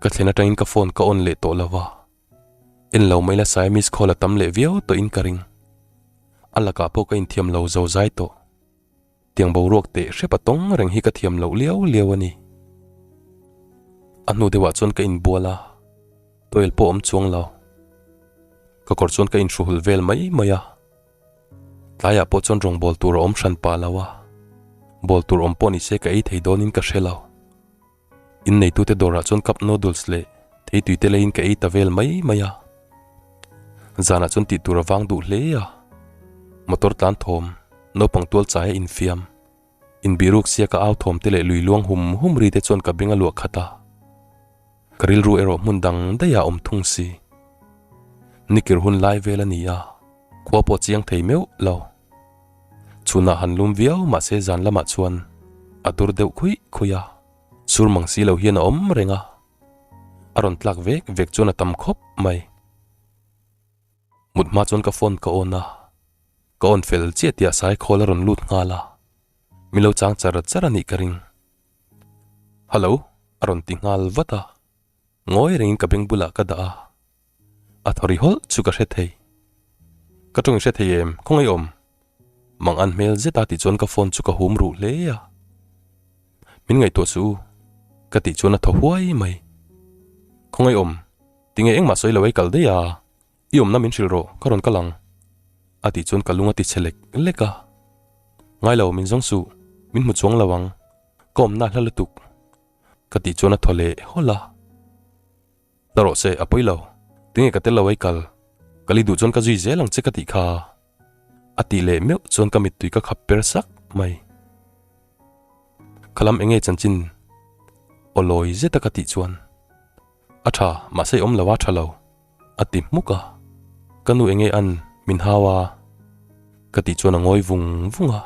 Ka thlen atangin ka phone ka on leh tawh lo va, en lo mai la sai miss call a tam leh viau tawhin ka ring. A lakah pawh ka inthiam lo zo zai tawh. Tiang boruak teh hrep a tawng reng hi ka thiam loh liau liau a ni. A hnu deuhah chuan ka inbual a, towel pawh awm chuang lo. Ka kawr chuan ka inhruhul vel mai mai a. Tlaiah pawh chuan rawngbâwl tur a awm hran pah lo a, bawl tur awm pawh ni se ka ei thei dawnin ka hre lo. Inneitute dawrah chuan cup noodles leh theitui te leiin ka ei ta vel mai mai a. Zanah chuan tih tur a vang duh hle a. Motor tlan thawm, naupang tual chaia infiam, inbiruk sia ka au thawm te leh lui luang hum hum ri te chuan ka beng a luah khat a. Ka rilru erawh hmun dang daih ah awm thung si. Nikir hun lai vel a ni a, khua pawh chiang thei meuh lo. Chhunah han lum viau mahse zan lamah chuan a dur deuh khuih khuih a, sur mang si lo hian a awm reng a, a rawn tlak vek vek chuan a tam khawp mai. Mut hma chuan ka phone ka on a, ka on fel chiah tih ah Saikhawl a rawn lut nghal a, min lo chang char char a nih ka ring. Hello a rawn ti nghal vat a, ngawi rengin ka beng bulah ka dah a. A thaw ri hawlh chu ka hre thei. Ka tawng i hre thei em? Khawngaih awm? Mang an hmel zet a tih chuan ka phone chu ka hum ruh hle a. Min ngaihtuah suh u, ka tih chuan a thaw huai mai. Khawngaih awm? Tinge engmah sawi lo ei kal daih a, i awmna min hrilh rawh, ka rawn kal ang. A tih chuan ka lung a ti chhe lek lek a. Ngai lo, min zawng suh, min hmu chuang lo ang, ka awmna a hla lutuk. Ka tih chuan a thaw leh hawlh a. Ta rawh se, a pawi lo. Tinge ka tel lo ai kal? Kal i duh chuan ka zui zel ang che ka tih kha. A tih leh meuh chuan ka mittui ka khap per sak mai. Khalam enge chanchin aw lawi zeta ka tih chuan, A tha, mahse i awm lo a tha lo, a ti hmuk a. Ka nu enge an min hau a? Ka tih chuan a ngawi vung vung a.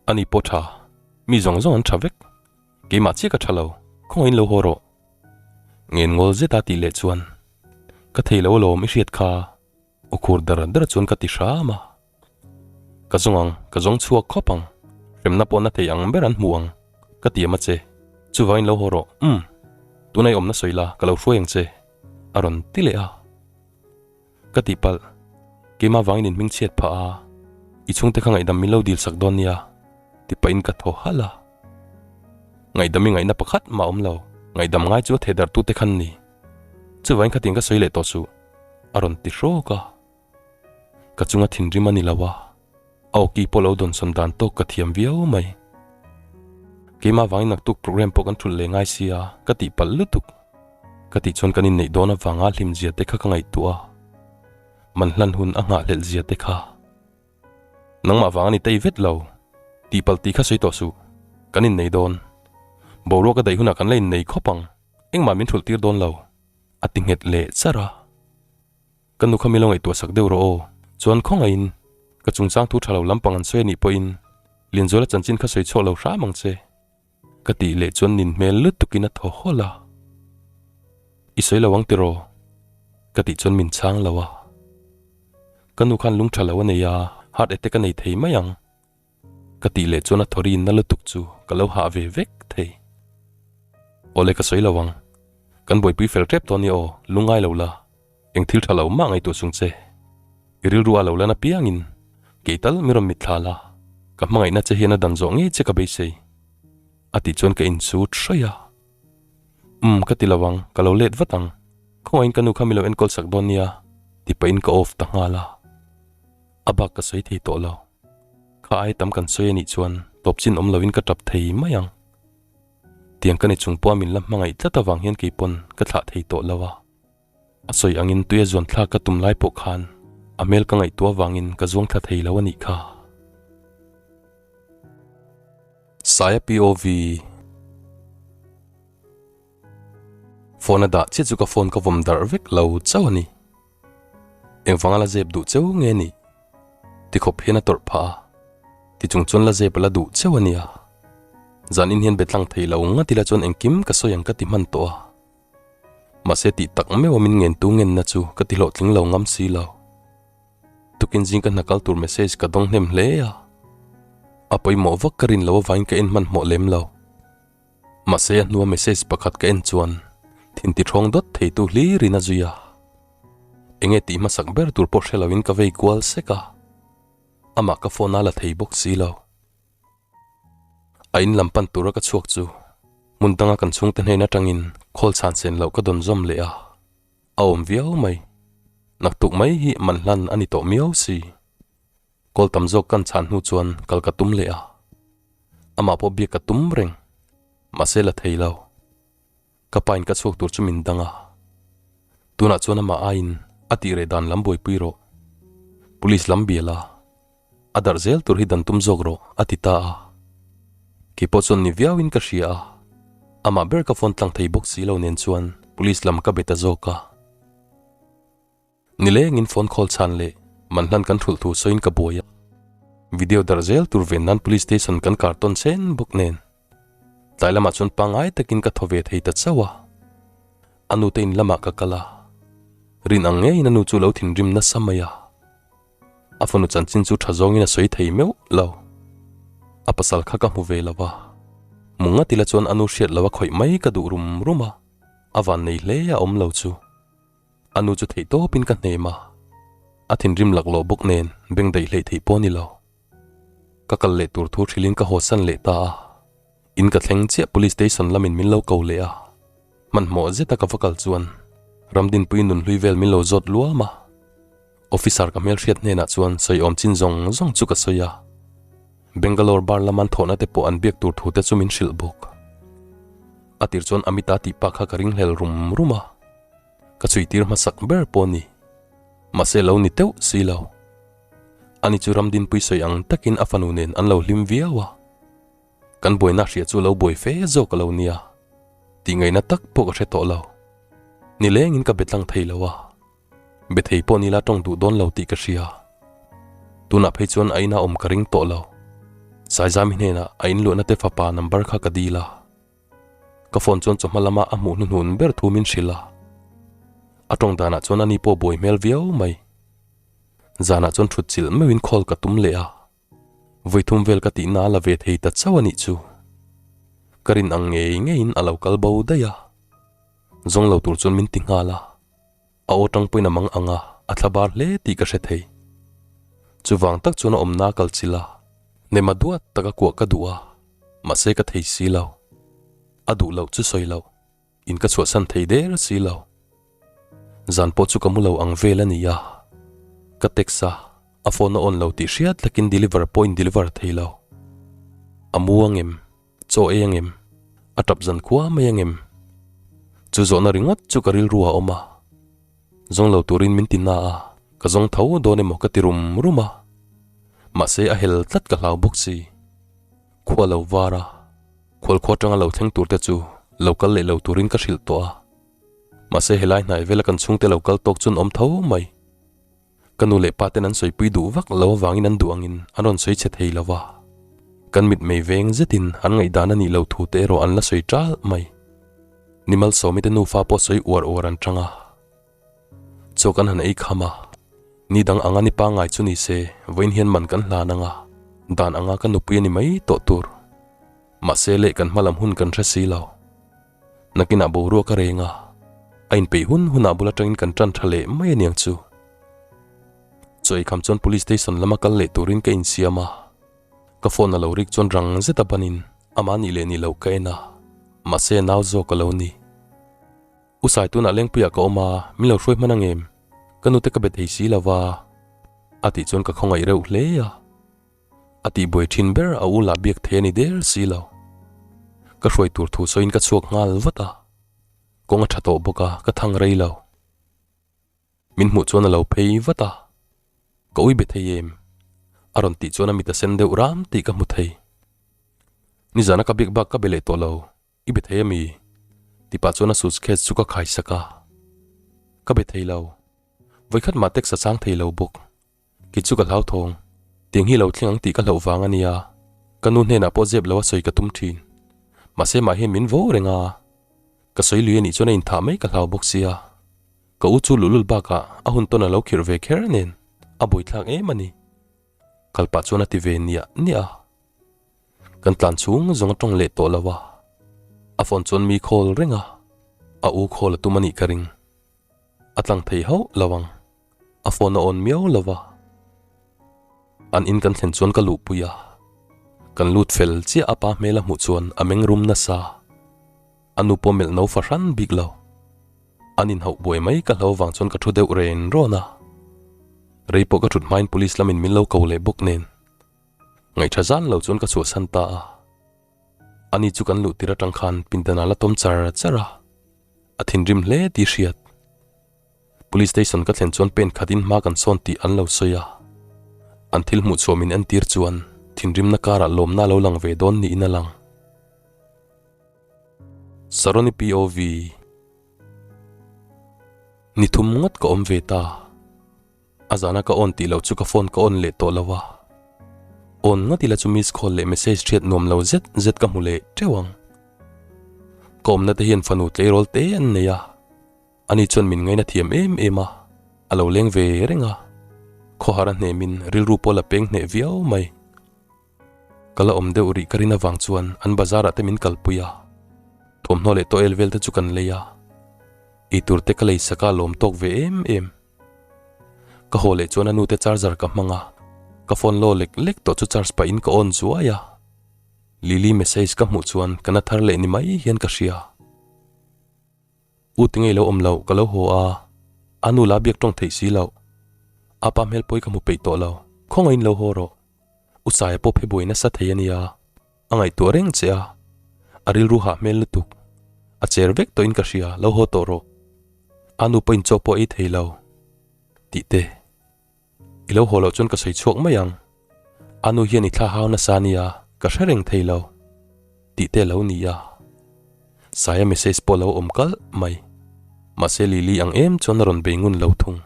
Ani pawh tha, mi zawng zawng an tha vek. Keimah chiah ka tha lo, khawngaihin lo haw rawh. Ngen ngawl zeta tih leh chuan, Ka thei lo alawm i hriat kha, aw khur dar dar chuan ka ti hram a. Ka zawng ang, ka zawng chhuak khawp ang, hremna pawh na thei ang ber an hmu ang, ka ti em a che, chuvangin lo haw rawh, umm, tunah i awmna sawi la, ka lo hruai ang che, a rawn ti leh a. Ka tihpalh, keimah vangin in hming chhiat phah a, i chhungte kha ngaihdam min lo dil sak dawn nia, ti pahin ka thaw halh a. Ngaihdam i ngaihna pakhat mah awm lo, ngaihdam ngai chu a theh darh tute khan ni. Chuvangin khatiang ka sawi leh tawh suh, a rawn ti hrawk a. Ka chunga thinrim a ni lo a. A awki pawh lo dawnsawn dan tawk ka thiam viau mai. Keimah vangin naktuk program pawh kan thulh leh ngai sia, ka tih palh lutuk. Ka tih chuan kan inneih dawn avanga hlimzia te kha ka ngaihtuah a, man hlan hun a nghahhlelh zia te kha. Nangmah vang a ni tei vet lo. Tihpalh tih kha sawi tawh suh. Kan innei dawn. Boruak a daih hunah kan la innei khawp ang. Engmah min thulh tir dawn lo. A ti nghet leh char a. Ka nu kha mi lo ngaihtuah sak deuh rawh aw. Chuan khawngaihin ka chungchang thu tha lo lampang an sawi a nih pawhin Lianzuala chanchin kha sawi chhuak lo hram ang che. Ka tih leh chuan nin hmel lutukin a thaw hawlh a. I sawi lo ang tiraw? Ka tih chuan min chhang lo a. Ka nu khan lung tha lo a nei a, heart attack a nei thei mai ang. Ka tih leh chuan a thaw rin na lutuk chu ka lo hah ve vek thei. Awle ka sawi lo ang. Kan buaipui fel tep tawh a nia aw, lungngai lo la. Eng thil tha lo mah ngaihtuah chung che. I rilru a lo lan apiangin kei tal mi rawn mitthla la, ka hmangaihna che hian a dan zawh ngei che ka beisei. A tih chuan ka insut hraih a. Umm ka ti lo ang, ka lo let vat ang. Khawngaihin ka nu kha mi lo enkawl sak dawn nia, ti pahin ka off ta nghal a. A bak ka sawi thei tawh lo. Kha ai tam kan sawi anih chuan tawp chin awm loin ka tap thei mai ang. Tiang ka ni chung pawha min la hmangaih tlat avang hian kei pawn ka thlah thei tawh lo a. A sawi angin tuia zuan thlak ka tum lai pawh khan a hmel ka ngaihtuah avangin ka zuang thla thei lo anih kha. Saia POV. Phone a dah chiah chu ka phone ka vawm darh vek lo chauh a ni. Engvanga la zep duh cheu nge ni? Ti khawp hian a tawrh phah a, ti chung chuan la zep a la duh cheu a nia. Zan in hian be tlang thei lo ngat ila chuan engkim ka sawi ang ka ti hman tawh a. Mahse tih tak meuh a min ngen tu ngenna chu ka ti hlawhtling lo ngam si lo. Tukin zing ka hna kal tur message ka dawng hnem hle a. A pawimawh vak ka rin lo avangin ka en hmanhmawh lem lo. Mahse a hnua message pakhat ka en chuan thin ti thawng dawt theitu hlir in a zui a. Enge tih hmasak ber tur pawh hre loin ka vei kual sek a, amah ka phone a la thei bawk si lo. A in lam pan tura ka chhuak chu hmun danga kan chhungte hnen atangin call chhan sen loh ka dawn zawm leh a, a awm viau mai. Naktuk mai hi man hlan a ni tawh miau si. Call tam zawk kan chhan hnu chuan kal ka tum leh a, amah pawh biak ka tum reng, mahse la thei lo. Ka pain ka chhuak tur chu min dang a, tunah chuan amah aiin a tih reh dan lam buaipui rawh, police lam bial a, a darh zel tur hi dan tum zawk rawh a ti ta a. Keipawh chuan ni viauin ka hria a, amah ber ka phone tlang thei bawk si lo nen chuan police lam ka be ta zawk a. Nilengin phone call chhan leh man hlan kan thulh thu sawiin ka buai a. Video darh zel tur ven nan police station kan kar tawn chen bawk nen. Tlai lamah chuan pangngai takin ka thaw ve thei ta chauh a. A nute in lamah ka kal a. Rin ang ngeiin a nu chu lo thinrim nasa mai a. A fanu chanchin chu tha zawngin a sawi thei meuh lo. A pasal kha ka hmu ve lo va. Hmu ngat ila chuan a nu hriat lo a khawih mai ka duh rum rum a. A vannei hle a awm lo chu. A nu chu theih tawpin ka hnem a, a thinrim laklawh bawk nen beng daih hleih theih pawh a ni lo. Ka kal leh tur thu hrilhin ka hawsan leh ta a, in ka thleng chiah police station lamin min lo ko leh a, hmanhmawh zeta ka va kal chuan Ramdinpui nunhlui vel min lo zawt luam a, officer ka hmelhriat hnenah chuan sawiawm chin zawng zawng chu ka sawi a, Bangalore bar lama an thawhna te pawh an biak tur thu te chu min hrilh bawk. A tir chuan Amita tih pa kha ka ringhlel rum rum a. Ka chhuitir hmasak ber pawh ni. Mahse lo ni teuh si lo. Ani chu Ramdinpui sawi ang takin a fanu nen an lo hlim viau a. Kan buaina hria chu lo buai fe zawk a lo nia. Tih ngaihna tak pawh ka hre tawh lo. Nilengin ka be tlang thei lo a. Be thei pawh nila tawng duh dawn lo tih ka hria. Tunah phei chuan a ina awm ka ring tawh lo. Saizami hnenah a inluahna te fapa number kha ka dil a. Ka phone chuan chawhma lama a hmuh hnuhnun ber thu min hrilh a. A tawng danah chuan ani pawh buai hmel viau mai. Zanah chuan thut chilh meuhin call ka tum leh a. Vawi thum vel ka tihna a la ve thei ta chauh a nih chu. Ka rin ang ngei ngeiin a lo kal bo daih a. Zawng lo tur chuan min ti nghal a. A aw tangpuiin a mang ang a, a thla bar hle tih ka hre thei. Chuvang tak chuan a awmna a kal chilh a, nema duat taka kuah ka duh a, mahse ka thei si lo. A duh loh chu sawi loh, in ka chhuahsan thei der si lo. Zan pawh chu ka mu lo ang vel a ni a, ka text a. A phone a on lo tih hriat takin deliver pawh in deliver thei lo. A mu ang em? Chaw ei ang em? A tap zan khua mai ang em? Chu zawhna ringawt chu ka rilru a awm a. Zawng lo turin min ti na a, ka zawng tho dawn emaw ka ti rum rum a. Mahse a hel tlat ka hlau bawk si. Khua lo var a, khualkhua atanga lo thleng tur te chu lo kal leh lo turin ka hrilh tawh a. Mahse helai hnai vela kan chhungte lo kal tawk chuan awm tho mai. Ka nu leh pa ten an sawipui duh vak lo avangin an duh angin an rawn sawi chhe thei lo va. Kan mitmei veng zetin an ngaihdan a nih lo thu te erawh an la sawi ṭal mai. Ni Malsawmi te nufa pawh sawi uar uar an chang a. Chaw kan han ei kham a, ni dang anga ni pangngai chu ni se vawiin hian man kan hlan ang a, dan anga ka nupui a ni mai tawh tur. Mahse leh kan hmalam hun kan hre si lo. Nakinah boruak a reng a, a inpeih hun hunah bul atangin kan tan tha leh mai aniang chu. Chaw eikham chuan Police Station lama kal leh turin ka insiam a, ka phone a lo rik chuan rang zet a banin amah nih leh nih lo ka en a, mahse nau zawk a lo ni. U Sai tunah Lengpuiah ka awm a, min lo hruai hman ang em? Ka nute ka be thei si lo va, a tih chuan ka khawngaih reuh hle a. A tihbuai thin ber a u lah biak thei a ni der si lo. Ka hruai tur thu sawiin ka chhuak nghal vat a, kawng a tha tawh bawk a, ka thang rei lo. Min hmuh chuan a lo phei vat a, Ka ui be thei em? A rawn tih chuan a mit a sen deuh ram tih ka hmu thei. Nizana ka biak bak ka be leh tawh lo. I be thei ami? Ti pah chuan a suitcase chu ka khai sak a. Ka be thei lo. Vawikhat mah text a chang thei lo bawk. Kei chu ka hlauthawng. Tiang hi lo thleng ang tih ka hlauh vang a nia. Ka nu hnenah pawh zep lo a sawi ka tum thin. Mahse mah hian min vo reng a. Ka sawi lui a nih chuan a inthah mai ka hlau bawk sia. Ka u chu luhlul bakah a hun tawn a lo khirh ve kher nen a buaithlak em a ni. Kal pah chuan a ti ve niah niah a. Kan tlan chhung zawng a tawng leh tawh lo a. A phone chuan mi call reng a. A u call a tum a nih ka ring. A tlang thei hauh lo ang. A phone a on miau lo va. An in kan thlen chuan ka luhpui a. Kan lut fel chiah a pa hmel a hmuh chuan a meng rum nasa. A nu pawh melh no fahran bik lo. An inhauh buai mai ka hlo vang chuan ka thu deuh ren rawn a. Rei pawh ka thut hmain police lamin min lo ko leh bawk nen. Ngaihṭha zan lo chuan ka chhuahsan ta a. Ani chu kan luh tir atang khan pindanah la tawm char char a. A thinrim hle tih hriat. Police station ka thlen chuan pen khatin hma kan sawn tih an lo sawi a. An thil hmuh chhuah min entir chuan thinrimna karah lawmna a lo lang ve dawn niin a lang. Saroni POV Ni thum ngawt ka awm ve ta. A zana ka on tih loh chu ka phone ka on leh tawh lo a. On ngawt ila chu miss call leh message hriat nuam lo zet zet ka hmu leh teuh ang. Ka awmna te hian fanu tleirawl te an nei a. Ani chuan min ngaina thiam em em a, a lo leng ve reng a. Khawhar a hnemin rilru pawh la peng hneh viau mai. Ka la awm deuh rih ka rin avang chuan an bazar ah te min kalpui a. Thawmhnaw leh tawel vel te chu kan lei a. Eitur te ka lei sak a lawm tawk ve em em. Ka haw leh chuan a nute charger ka hmang a, ka phone law lek lek tawh chu charge pahin ka on zuai a. Lily message ka hmuh chuan ka na thar leh ni mai hian ka hria. U ti ngei lo awm loh ka lo haw a, a nu la biak tawng theih si loh. A pa hmel pawi ka hmu peih tawh lo, khawngaihin lo haw rawh. U Saia pawh phe buai nasa thei a nia, a ngaihtuah reng che a, a rilru hah hmel lutuk. A cher vek tawhin ka hria, lo haw tawh rawh. A nu pawhin chaw pawh ei thei lo. Tih te. I lo haw loh chuan ka sawi chhuak mai ang. A nu hian i thla hau nasa nia, ka hre reng thei lo. Tih te lo ni a. Saia message pawh lo awm kalh mai. Mahse Lily ang em chuan a rawn bei ngun lo thung.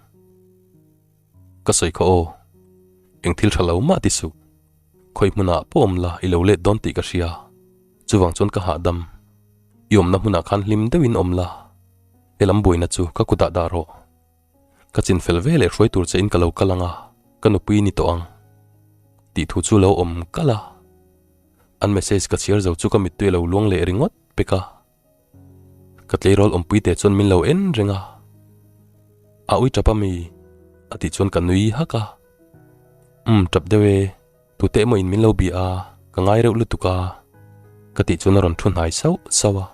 Ka sawi kha aw. Eng thil tha lo mah ti suh. Khawi hmunah pawh awm la i lo let dawn tih ka hria. Chuvang chuan ka hahdam. I awmna hmunah khan hlim deuhin awm la. Helam buaina chu ka kutah dah rawh. Ka chin fel ve leh hruai tur che in ka lo kal ang a, ka nupui ni tawh ang. Tih thu chu lo awm kalh a. An message ka chhiar zo chu ka mittui a lo luang leh ringawt pek a. Ka tleirawl awmpui te chuan min lo en reng a. A ui tap a mi? A tih chuan ka nui hak a. Umm tap deuh e, tute emaw in min lo bia a, ka ngai reuh lutuk a. Ka tih chuan a rawn thu hnai sauh sauh a.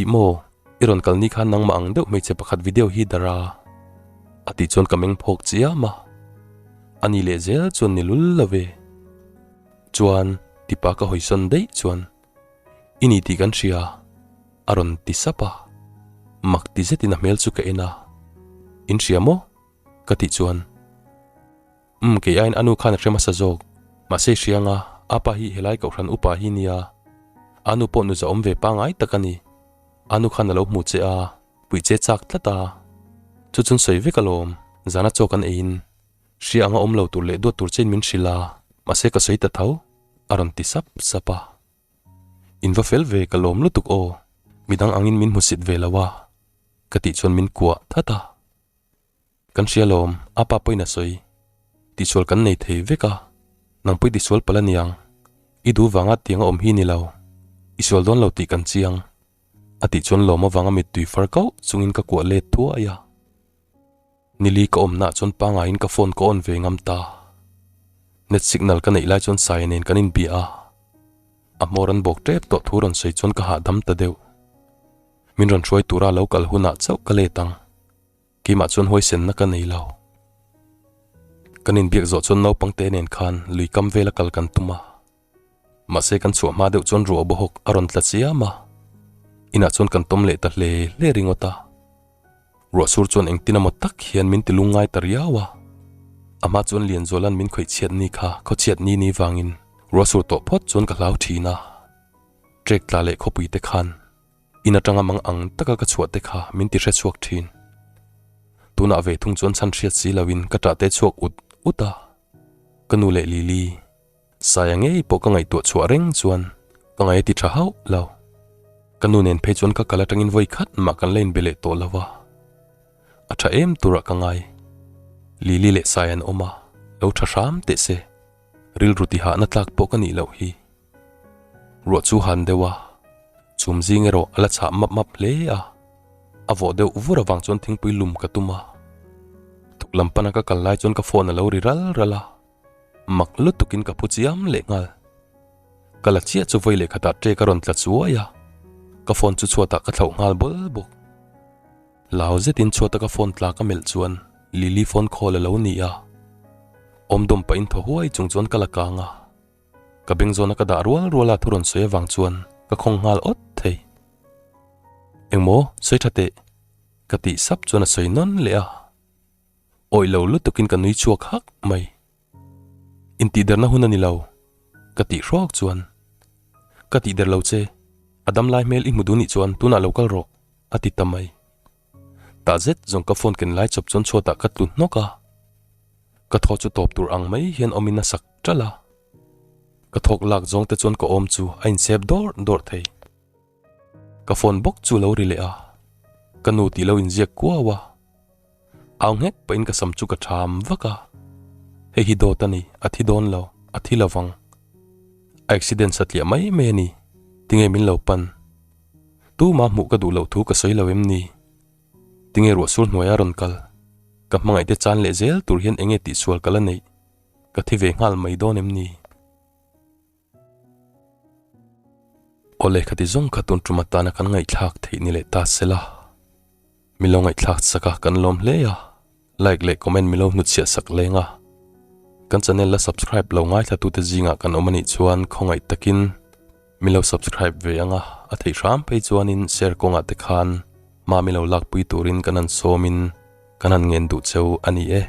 Ih maw, i rawn kal ni khan nangmah ang deuh hmeichhe pakhat video hi dar a. A tih chuan ka meng phawk chiam a. A ni leh zel chuan ni lul lo ve. Chuan tipa ka hawisawn daih chuan i ni tih kan hria a rawn ti sap a. Mak ti zetin a hmel chu ka en a, In hria maw? ka tih chuan Umm kei aiin a nu khan a hre hmasa zawk, mahse i hria anga a pa hi helai kohhran upa hi nia, a nu pawh nuza awm ve pangai tak a ni, a nu khan a lo hmu che a, puih che chak tlat a, chu chun sawi vek alawm, zana chaw kan eiin hria anga awm lo tur leh duat tur chein min hrilh a, mahse ka sawi ta tho, a rawn ti sap sap a. In va fel ve ka lawm lutuk aw, midang angin min hmusit ve lo a, ka tih chuan min kuah that a. Kan hria lawm, a pa pawhin a sawi. Tihsual kan nei thei vek a, nang pawh i tisual palh a niang. I duh vanga tiang a awm hi ni lo, i sual dawn lo tih kan chiang. A tih chuan lawm avanga mittui far kauh chungin ka kuah let thuai a. Nili ka awmnaah chuan pangaiin ka phone ka on ve ngam ta. Net signal ka neih lai chuan Saia nen kan inbia a. A hmawr an bawk tep tawh thu rawn sawi chuan ka hahdam ta deuh. Min rawn hruai tura lo kal hunah chauh ka let ang. Keimah chuan huaisenna ka nei lo. Kan inbiak zawh chuan naupang te nen khan lui kam vela kal kan tum a. Mahse kan chhuah hma deuh chuan ruah bawhawk a rawn tla chiam a. Inah chuan kan tawm leh ta hle hle ringawt a. Ruah sur chuan engtin emaw tak hian min ti lungngai ta riau a. A hma chuan Lianzuala'n min khawih chhiat ni kha khawchhiat ni ni vangin ruah sur tawh phawt chuan ka hlau thin a. Trek tla leh khawpui te khan In atanga mang ang taka ka chhuah te kha min ti hre chhuak thin. Tunah ve thung chuan chhan hriat si loin ka ṭah te chhuak ut ut a. Ka nu leh Lily, Saia ngei pawh ka ngaihtuah chhuah reng chuan ka ngaih a ti ṭha hauh lo. Ka nu nen phei chuan ka kal atangin vawi khat mah kan la inbe leh tawh lo a. A ṭha em turah ka ngai. Lily leh Saia an awm a, lo ṭha hram teh se. Rilru tihahna tlak pawh ka nih loh hi. Ruah chu han deuh a, chhum zing erawh a la chhah map map hle a, a vawh deuh vur avang chuan thingpui lum ka tum a. Tuk lam pana ka kal lai chuan ka phone a lo ri ral ral a, mak lutukin ka phu chiam leh nghal. Ka la chiah chu vawi leh khatah ṭek a rawn tla chuai a, ka phone chu chhuatah ka thlauh nghal bawl bawk. Lau zetin chhuata ka phone tla ka melh chuan Lily phone call a lo ni a, awm dawm pahin thaw huai chung chuan ka la kang a. Ka beng zawna ka dah rual rual a thu rawn sawi avang chuan ka khawng nghal awt thei. Engmaw sawi tha teh? Ka tih sap chuan a sawi nawn leh a. Awih lo lutukin ka nui chhuak hak mai. Intihderna hun a ni lo, ka tih hrawk chuan. Ka tihder lo che, a dam lai hmel i hmu duh nih chuan tunah lo kal rawh, a ti ta mai. Tah zet zawng ka phone ken lai chawp chuan chhuatah ka tlu hnawk a. Ka thaw chu tawp tur ang mai hian awmin a sak ṭalh a. Ka thawk lak zawng te chuan ka awm chu a insep dawrh dawrh thei. Ka phone bawk chu lo ri leh a, ka nu tih lo inziak kuau a. Au nghek pahin ka sam chu ka ṭham vak a. Hei hi dawt a ni, a thi dawn lo, a thi lovang. A accident satliah mai mai a ni, tinge min lo pan? Tuma hmuh ka duh loh thu ka sawi lo em ni? Tinge ruah sur hnuaia rawn kal? Ka hmangaihte chan leh zel tur hian enge tihsual ka la neih? Ka thi ve nghal mai dawn em ni? Awle khati zawng kha tun tum atana kan ngaihthlak theih ni leh ta sela. Milo ngaihthlak sak a kan lawm hle a, like leh comment milo hnutchhiah sak leng a. Kan channel la subscribe lo ngaithla tute zingah kan awm anih chuan khawngaih takin milo subscribe ve anga a theih hram phei chuanin share kawngah te khan hma milo lakpui turin kan han sawmin kan han ngen duh cheu a ni e.